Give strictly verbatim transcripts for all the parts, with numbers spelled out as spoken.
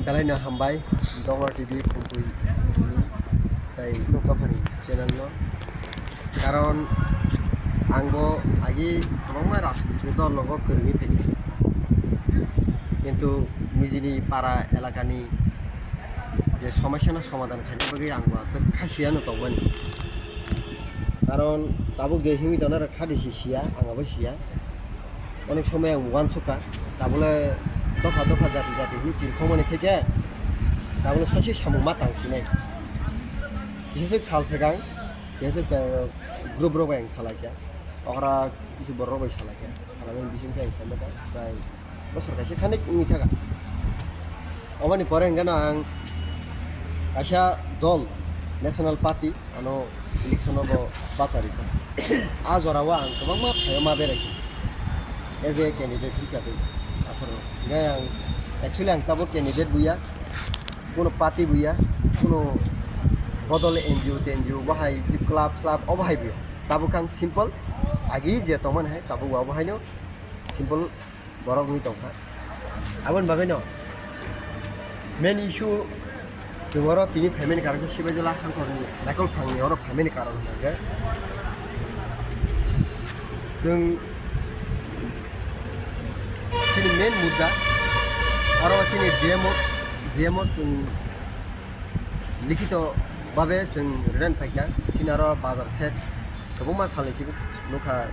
Belai no hambai, Dongor T V Khumpui tei Dophani channel no. Karon ang bo agi kwbangma rajniti dol logo kwrwngwi phaikha. Kintu nijini para elakani je somosyano somadhan khaina bagwi ang bo aswk kha siya no tongmani. Karon tabuk je himwi tongnai rok kha di si siya, ang abo siya. Onek somoy ang uansukha, tabole dopha dopha jati jati hinwi chirikhokmani theke, tabole saisi samung ma tang sinai. Kisa swk sal swkang, kisa swk sa-, group rok bai ang salaikha, okra kisu borok rok bai salaikha, salaimani bisingtwi ang saimaka, prai bosor kaisa khanik wngwi thaka. Oboni pore hwnkhe no ang kaisa dol, National Party, ano election o bo bacharikha. A jora o ang kwbangma thaio ma berai kha as a candidate hisabwi. Aphuru hwnkhe ang, actually ang tabuk candidate buya, kuno party buya, kuno bodol N G O tenjio bahai club slab obo hai buya. Tabuk ang simple, agi je tongmani hai tabuk bo abo haino simple borok wngwi tongkha. Aboni bagwino main issue chwng oro tini phaimani karon khe Sibaijala Hangkhorni naikol phangni oro phaimani karon hwnkhe chwng chini main mudda oro chini D M o, D M o chwng likhito babe chwng rinani phaikha chini oro bazar set kwbangma salni simi nukha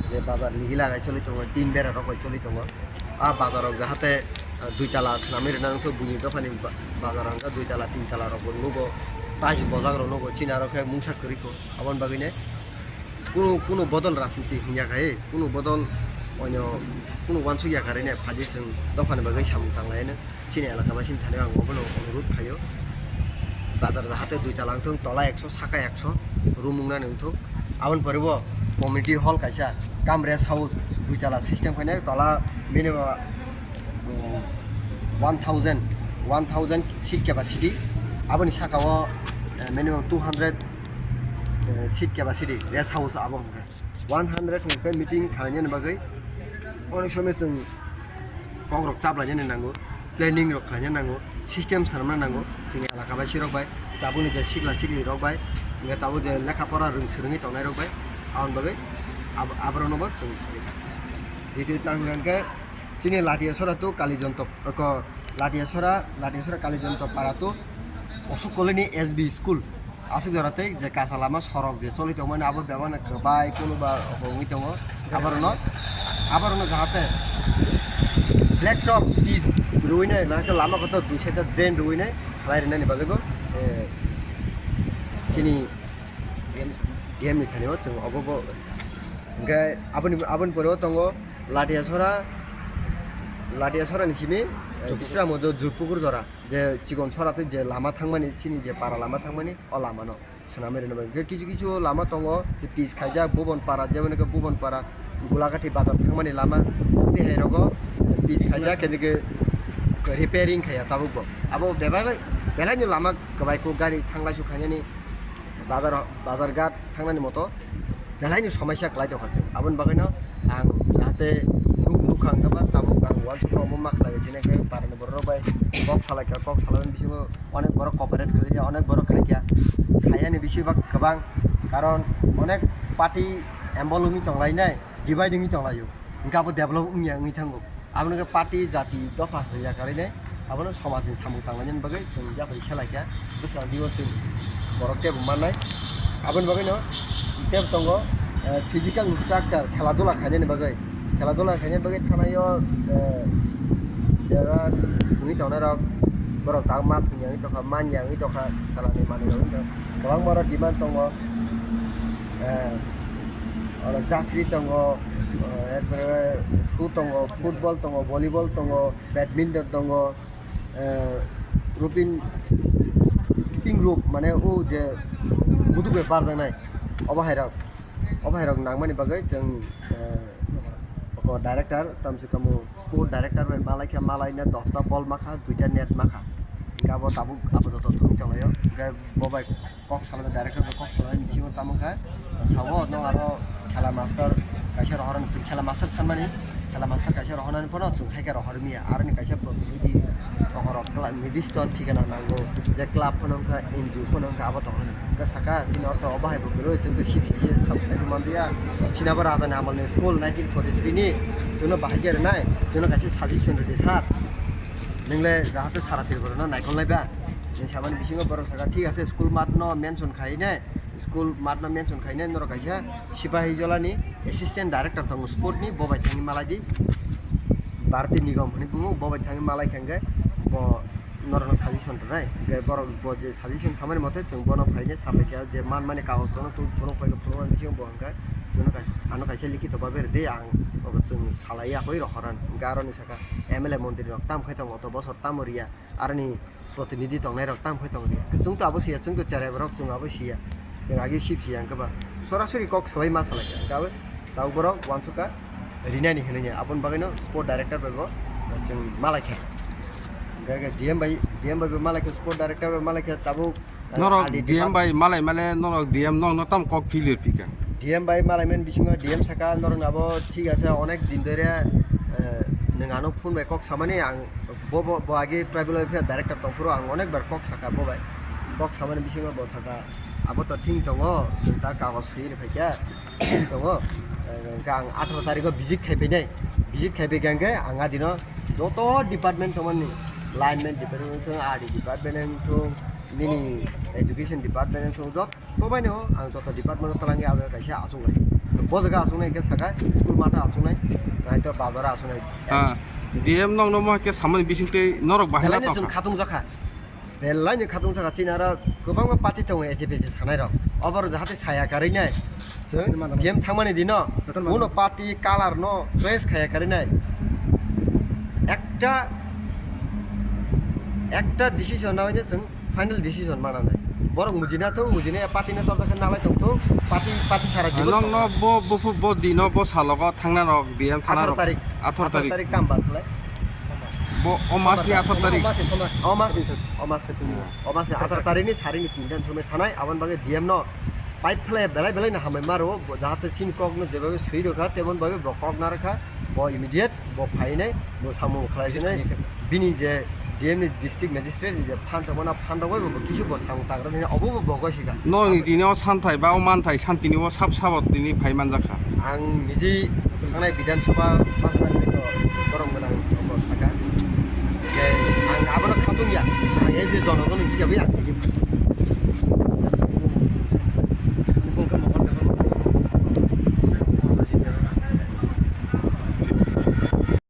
je bazar ligi lagai choli tongo, tin bera rok bai choli tongo. A bazar rok jahate, ah, dui tala swnamwi rwna nukha, buini dophani ba-, bazar rok dui tala tin tala rok bo nugo, tiles bojak rok nugo, chini aro khe mungsa kwrwi kho. Aboni bagwi ne kunu, kunu bodol rajniti hwnya khai, kunu bodol oino kunu uansuk ya karwi ne phaidi chwng dophani bagwi samung tang lai no. Chini elaka basini thani ang obono onurudh khaio. Bazar jahate dui tala wngthung, tola ekso, saka ekso, room wngnani wngthung. Aboni pore bo community hall kaisa, cum rest house, dui tala system khainai, tola minimum, um, one thousand, one thousand seat capacity. Aboni saka o, eh, minimum two hundred, eh, seat capacity rest house abo hwnkhe. One hundred hwnkhe meeting khlainani bagwi onek somoi chwng kokrok chaplainani nango, planning rok khlaina nango, system sanamna nango, chini elaka bai sirok bai, tabukni je sikla sikli rok bai, hwnkhe tabuk je lekha pora rwng swrwngwi tongnai rok bai, aboni bagwi ab-, aborokno bo chwng rikha. Tito tang hwnkhe chini Latiasora to Kalijonto, oko Latiasora, Latiasora Kalijonto para to Osuk Colony S B school. Aswk jora tei je kacha lama sorok je choli tongmani abo bebak no kwbai kunu ba wngwi tongo. Aborokno, aborokno jahate black top pitch rwinai, jahate lama kotor dui side o drain rwinai khlai rwnani bagwi bo, eh, chini D M ni thani o chwng obo bo hwnkhe aboni, aboni pore o tongo Latiasora, Latiasora ni simi, eh, Bisramgaj o Jurpukur jora. Je chikon sora tei je lama thangmani, chini je para lama thangmani, o lama no swnamwi rwna bagwi. Hwnkhe kisu kisu lama tongo, je pitch khaijak Bhuban Para, jemon khe Bhuban Para, Gulagati bazar thangmani lama, o tei hai rogo pitch khaijak, khe je khe repairing khaiya tabuk bo. Abo bebak, belai no lama kwbai kuk gari thanglai su khainani bazar, bazar ghat thangnani moto. Belaini somaisa kwlai tongkha chwng. Aboni bagwino ang jahate nuk-, nukha hwnkhe ba tabuk ang uansukha omo ma khlaiwi sinai khe parani borok rok bai kok salaikha, kok salaimani bisingo onek borok cooperate khlaiya, onek borok khaikha. Khaiyani bisingo ba kwbang, karon onek party involve wngwi tonglainai, divide wngwi tonglaio, hwnkhe abo develop wngya wngwi thango. Aboni khe party, jati, dopha hwnya karwi nai, abono somajni samung tanglainani bagwi chwng yaphai se laikha, bwskango twibo chwng borok teibo mannai. Aboni bagwino teibo tongo, eh, physical structure, khela dula khainani bagwi, khela dula khainani bagwi thanaio, eh, jera thwngwi tongnai rok, borok tak ma thwngya wngwi tongkha, manya wngwi tongkha, khelani manwi rok wngwi tongkha, kwbangma oro demand tongo, eh, oro jasri tongo, eh, erpore shoe tongo, football tongo, volleyball tongo, badminton tongo, eh, rope in, skipping rope, mane o je buduk bai barjaknai, obo hai rok, obo hai rok nangmani bagwi chwng, eh, oko director, tamsi kamo sport director bai malai khe malai na dosta ball makha, duita net makha, hwnkhe abo tabuk abo joto thwngwi tonglaio, hwnkhe bo bai kok salai, director bai kok salai bisingo tamo kha, sao no aro khela master kaisa rohor ni khela master sanmani, Kela master kaisa rohornani phano chwng hai khe rohor manya, aroni kaisa protinidhi rohorok kla-, nidisto thikana nango, je club phano wngkha, N G O phano wngkha, abo tongmani. Hwnkhe saka chini ortho obo hai bo kwrwi, chwng tei C P C sub side manliya, chini abo rajani amalni school nineteen forty three ni, chwngno bahai khe rwnai, chwngno kaisa suggestion rwdi sir, nwng le jahate sara Tripura no naikolnai ba, hinwi samani bisingo borok saka, thik ase, school mat no mention khai nai, school mat no mention khai nai, norok kaisa Sipahi Jolani assistant director tongo sport ni, bo bai thangwi malai di. Bharati Nigam hwnwi bumo, bo bai thangwi malai khe hwnkhe bo norokno suggestion rwnai. Hwnkhe borok bo je suggestion samani mote chwng bono phainai sapai khe je man mani kagoj rokno twi phunuk phai khe phunukmani bisingo bo hwnkhe chwngno kaisa, ano kaisa likhito babe rwdi, ang obo chwng salai ya hoi rohorani. Hwnkhe aroni saka M L A montri rok tamo khai tongo, oto bosor tamo riya. Aroni protinidhi tongnai rok tamo khai tong ri. Chwng to abo siya, chwng to cherai borok, chwng abo siya. Chwng agi sip siya, hwnkhe ba sorasori kok sabai ma salai kha. Hwnkhe abo tabuk borok uansukha rinani hinwi ya. Aboni bagwino sport director bai bo chwng malai kha. Hwnkhe D M bai, D M bai bo malai kha, sport director bai malai kha, tabuk, eh, Norok R D D D M bai malai male norok D M nokno tamo kok failure phikha? D M bai malai mani bisingo D M saka norok abo thik ase, onek din dore, eh, nwng ano phone bai kok samani ang Bo, bo, bo agi tribal welfare director tongphuru ang onek bar kok saka bo bai. Kok samani bisingo bo saka, abo to thing tongo, nwng ta kagoj swi rw phaikha, thing tongo. Hwnkhe ang atharo tarikho visit khai phainai. Visit khai phaikha hwnkhe ang adino joto department tongmani, lineman department wngthung, R D department wngthung, nini education department wngthung, jot-, Tobaino ang joto department o twlangwi ah jaga kaisa achuknai. Bo jaga achuknai hwnkhe sakha school matha achuknai, naito bazar achuknai. Ah, D M nokno mo khe samani bisingtwi norok bahai la belai no chwng tongkha. Khatung jakha. Belai no khatung jakha, chini aro kwbangma party tongo A C P C sanai rok. Obo jahate saya karwi nai. Chwng D M thangmani dino. Jotono uno party color no choice khaya karwi nai. Ekta, ekta decision na hwne chwng final decision mana nai. Borok mujina thung, mujina ya party no torta khe nalai tong thung, party, party sara jibon. Nokno bo, bo, bo dino, bo salogo thangna rok D M thana atharo rok. Tarik. Atharo tarik. Atharo tarik tam ban khlai. Bo o mas ni atharo tarik. O mas ni, o mas ni, o mas ni, o mas ni atharo tarik ni sari ni tinta ni somoi thanai, aboni bagwi D M no pipe phlai belai belai no hambai maro, jahate chini kok no jebabe swi rwkha, tebon bagwi bo kok narwkha, bo immediate. Bo phainai, bo samung khlaijinai, bini je D M ni district magistrate ni je phan tongmani, phan rok bai bo kisu bo samung tagra nini obo bo bo gosi kha. Nokni tini o santhai ba o manthai santini o sab sabo tini phai manjakha. Ang niji thangnai Bidhan Sabha bachana nini to borom gwnang bo saka. Hingke ang abono khatung ya, ang e je jonogon hisabe ang